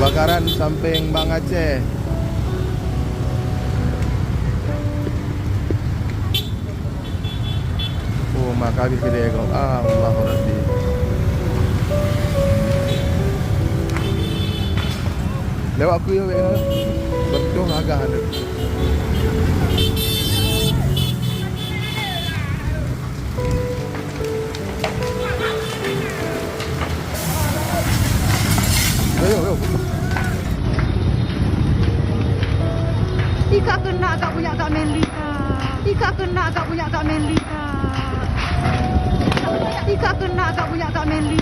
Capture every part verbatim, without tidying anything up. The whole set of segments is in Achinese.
Karan sampéng Bang Aceh. Oh, maka habis kedai kau. Allahu Rabbi. Lewat aku ya, weh. Betul agak ada. Ayo, ayo. Ika keunak kak buyak kak Melly. Ika keunak kak buyak kak Melly. Ika keunak kak buyak kak Melly.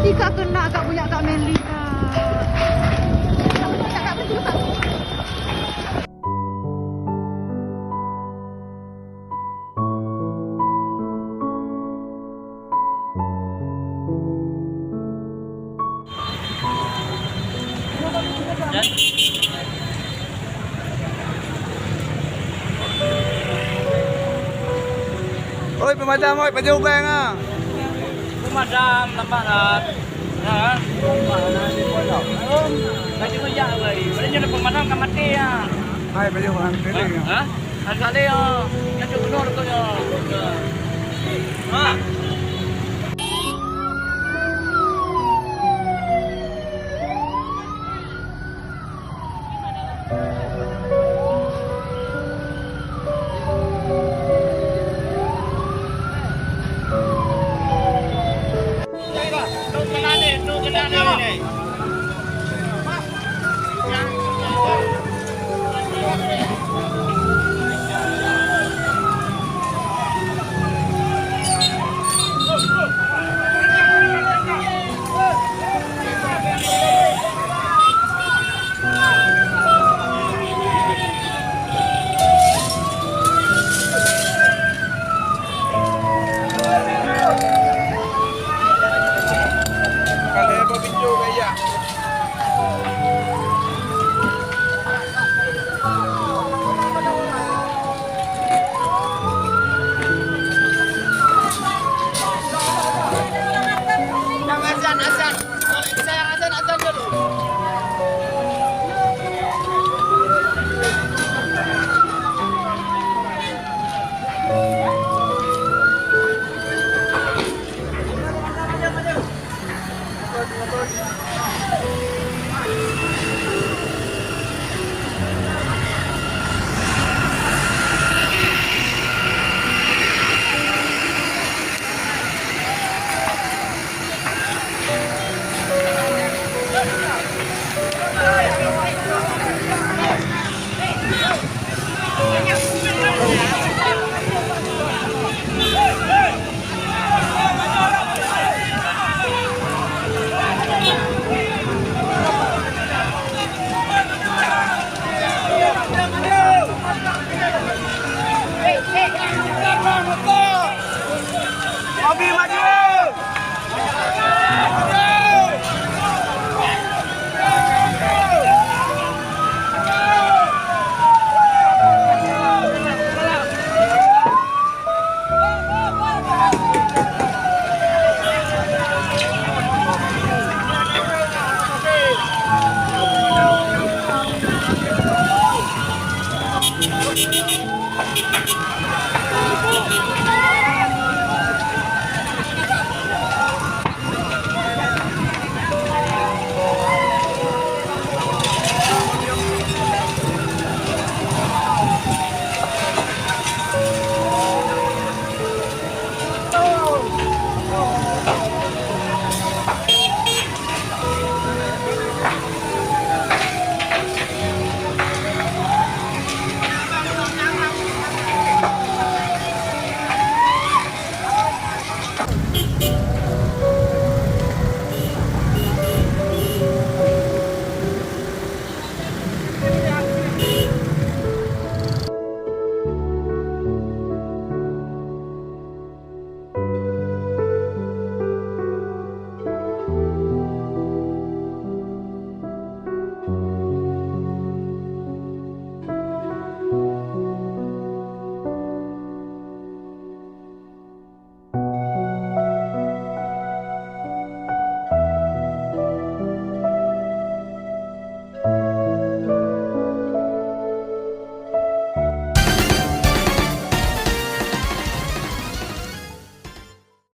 Ika keunak kak buyak kak Melly. Oi, pemadam, oi, pajoh ubeng ah. Pemadam, lambat lah. Ya, kan? Laju kejap lagi. Boleh jadi pemadam kan mati ya. Hai, pajoh ubeng keliling. Ha? Harus ada ya. Yang cukup benar tu ya. Ha?